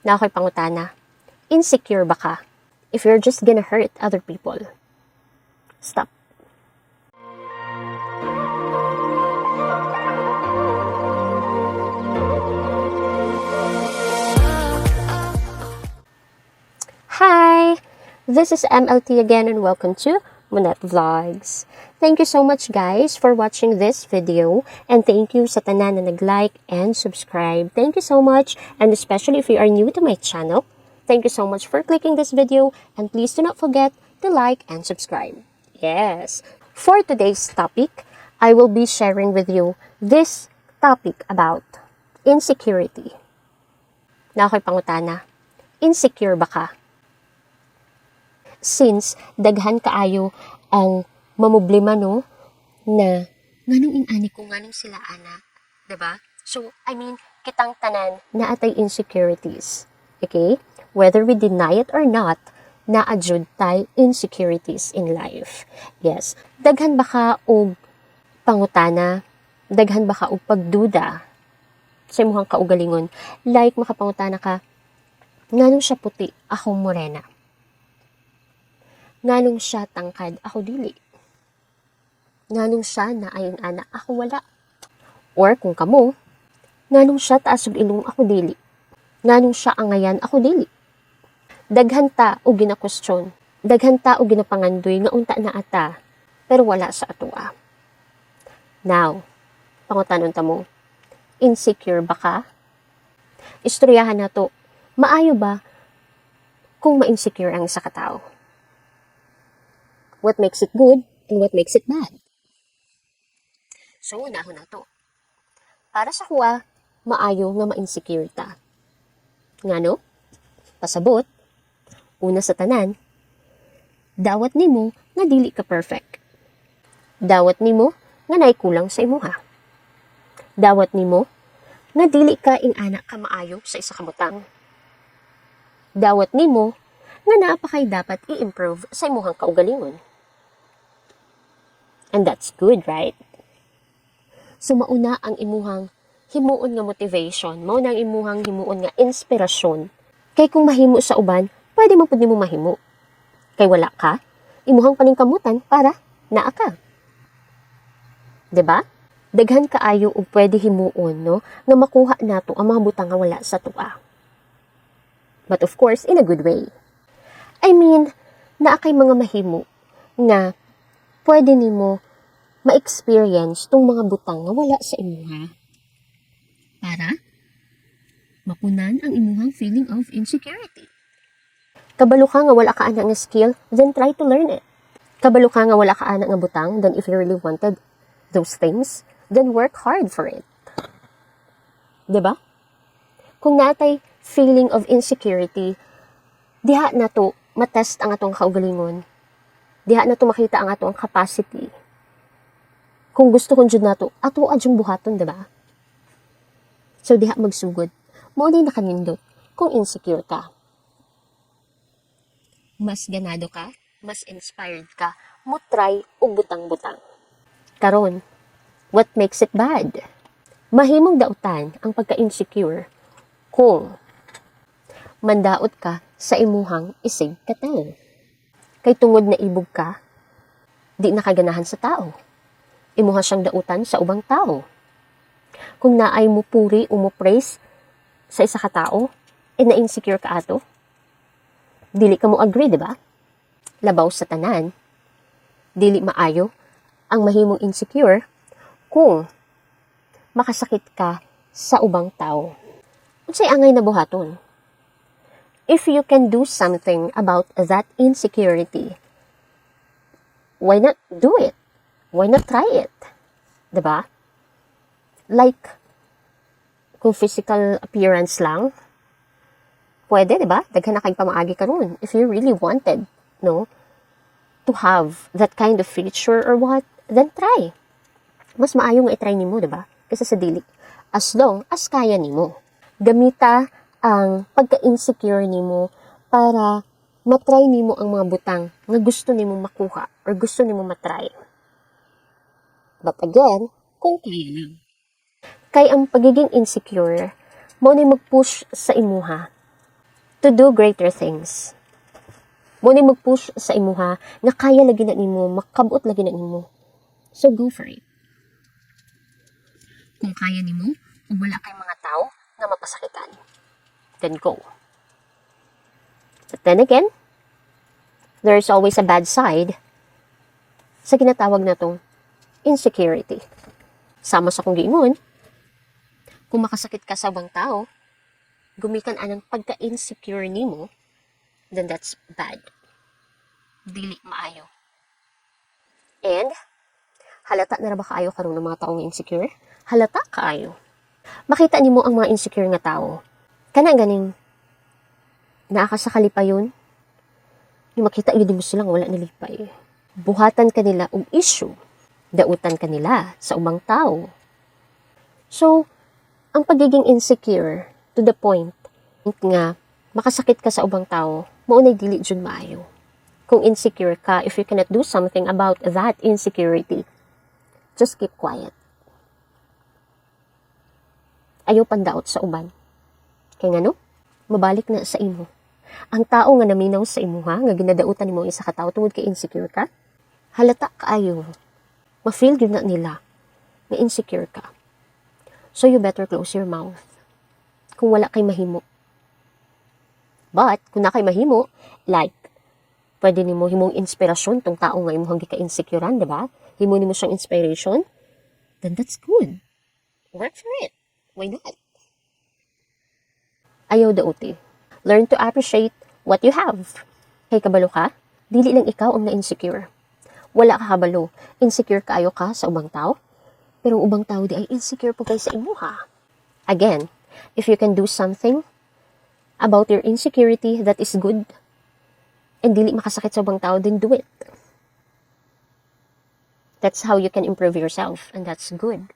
Naa ko'y pangutana. Insecure ba ka? If you're just gonna hurt other people, stop. Hi! This is MLT again and welcome to Monette Vlogs. Thank you so much, guys, for watching this video and thank you sa tanan na nag-like and subscribe. Thank you so much, and especially if you are new to my channel, thank you so much for clicking this video and please do not forget to like and subscribe. Yes. For today's topic, I will be sharing with you this topic about insecurity. Naa ko'y pangutana. Insecure ba ka? Since daghan kaayo ang mamroblema, no, na nganong ingani ko, nganong sila ana, 'di ba? So, I mean, kitang tanan naa tay insecurities. Okay? Whether we deny it or not, naa jud tay insecurities in life. Yes. Daghan ba ka og pangutana? Daghan ba ka og pagduda sa imong kaugalingon? Like makapangutana ka, nganong siya puti, ako morena? Nganong siya tangkad, ako dili? Nganong siya naay ana, ako wala? Or kung kamo, nganong siya taas og ilong, ako dili? Nganong siya angayan, ako dili? Daghan ta og gina-question. Daghan ta og ginapangandoy nga unta naa ta, pero wala sa atoa. Now, pangutanon ta mo, insecure ba ka? Istoryahan nato, maayo ba kung ma-insecure ang isa ka tawo? What makes it good and what makes it bad? So, unahon nato. Para sa akoa, maayo nga ma-insecure ta. Ngano? Pasabot, una sa tanan, dawat nimo nga dili ka perfect. Dawat nimo nga naay kulang sa imuha. Dawat nimo nga dili ka ing-ana ka maayo sa isa ka butang. Dawat nimo nga naa pa kay dapat i-improve sa imuhang kaugalingon. And that's good, right? So mauna ang imuhang himuon nga motivation, mauna ang imuhang himuon nga inspirasyon. Kay kung mahimo sa uban, pwede man pud nimo mahimo. Kay wala ka, imuhang paningkamutan para naa ka. 'Di ba? Daghan kaayo og pwede himuon, no, nga makuha nato ang mga butang nga wala sa atoa. But of course, in a good way. I mean, naa kay mga mahimo nga pwede nimo ma-experience tong mga butang nga wala sa imuha para mapunan ang imuhang feeling of insecurity. Kabalo ka nga wala ka ana nga skill, then try to learn it. Kabalo ka nga wala ka ana nga butang, then if you really wanted those things, then work hard for it. 'Di ba? Kung naa tay feeling of insecurity, diha na to matest ang atong kaugalingon. Diha na to makita ang atong capacity. Kung gusto kung jud nato, ato jung buhaton, 'di ba? So diha magsugod. Mao ni nakanindot kung insecure ka. Mas ganado ka, mas inspired ka, mo try og butang-butang. Karon, what makes it bad? Mahimong dautan ang pagka-insecure kung mandaot ka sa imuhang isig katawo. Kay tungod na ibog ka, di na ka ganahan sa tao. Imuha siyang dautan sa ubang tao. Kung naay mo puri o mo praise sa isa ka tao, eh na-insecure ka ato. Dili ka mo agree, di ba? Labaw sa tanan, dili maayo ang mahimong insecure kung makasakit ka sa ubang tao. Unsay angay na buhaton? If you can do something about that insecurity, why not do it? Why not try it? 'Di ba? Like, kung physical appearance lang, pwede, 'di ba? Daghan na kay pamaagi karon. If you really wanted, no, to have that kind of feature or what, then try. Mas maayo nga i-try nimo, 'di ba? Kaysa sa dili. As long as kaya nimo. Gamita ang pagka-insecure nimo para matry nimo ang mga butang nga gusto nimo makuha or gusto nimo matry. But again, kung kaya lang. Kay ang pagiging insecure, mao ni mag-push sa imuha to do greater things. Mao ni mag-push sa imuha nga kaya lagi na nimo, makabot lagi na nimo. So go for it. Kung kaya nimo, ug wala kay mga tao nga mapasakitan, then go. But then again, there's always a bad side sa ginatawag natong insecurity. Sama sa akong giingon, kung makasakit ka sa ubang tao, gumikan anang pagka-insecure nimo, then that's bad. Dili maayo. And halata na ra ba kaayo karon ng mga taong insecure? Halata kaayo. Makita nimo ang mga insecure nga tao. Kana ganing naa ka sa kalipayon, yung makita gyud mo sila nga wala nalipay. Buhatan ka nila og issue. Dautan ka nila sa ubang tao. So, ang pagiging insecure to the point nga makasakit ka sa ubang tao, mao nay dili jud maayo. Kung insecure ka, if you cannot do something about that insecurity, just keep quiet. Ayaw pandaot sa uban. Kay ngano? Mabalik na sa imo. Ang tao nga naminaw sa imuha, nga ginadautan nimo ang isa ka tao tungod kay insecure ka, halata kaayo. Ma-feel gyud na nila nga insecure ka. So you better close your mouth kung wala kay mahimo. But kung naa kay mahimo, like, pwede nimo himong inspirasyon tong tao nga imong gika-insecurean, di ba? Himo nimo siyang inspiration, then that's good. Work for it. Why not? Ayaw dauti. Learn to appreciate what you have. Kay kabalo ka, dili lang ikaw ang na-insecure. Wala ka kabalo. Insecure kaayo ka sa ubang tao, pero ang ubang tao diay insecure pud kay sa imuha. Again, if you can do something about your insecurity that is good and dili makasakit sa ubang tao, then do it. That's how you can improve yourself, and that's good.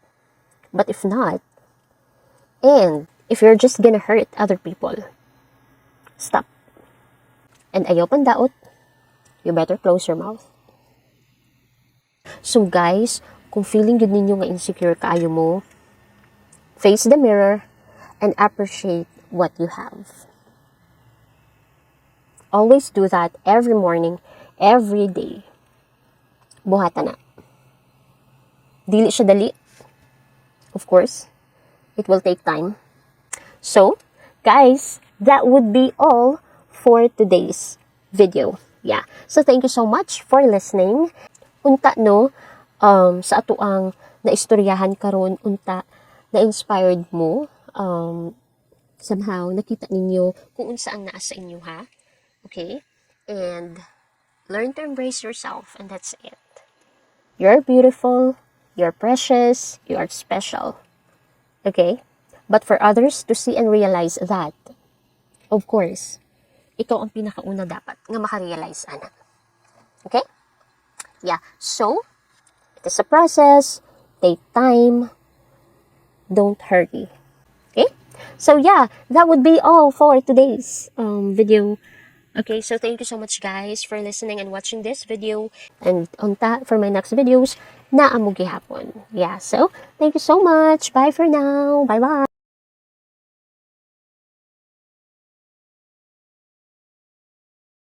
But if not, and if you're just gonna hurt other people, stop. And ayaw pandaot, you better close your mouth. So guys, kung feeling gud ninyo nga insecure kaayo mo, face the mirror and appreciate what you have. Always do that every morning, every day. Buhata na. Dili siya dali. Of course, it will take time. So, guys, that would be all for today's video. Yeah. So, thank you so much for listening. Unta no, sa atoang naistoryahan karon, unta na-inspired mo, somehow nakita ninyo kung unsa ang naa sa inyo ha. Okay? And learn to embrace yourself, and that's it. You're beautiful, you're precious, you are special. Okay? But for others to see and realize that, of course, ikaw ang pinakauna dapat nga makarealize ana. Okay? Yeah. So, it is a process. Take time. Don't hurry. Okay? So yeah, that would be all for today's video. Okay, so thank you so much, guys, for listening and watching this video. And unta for my next videos, naa mo gihapon. Yeah, so thank you so much. Bye for now. Bye-bye.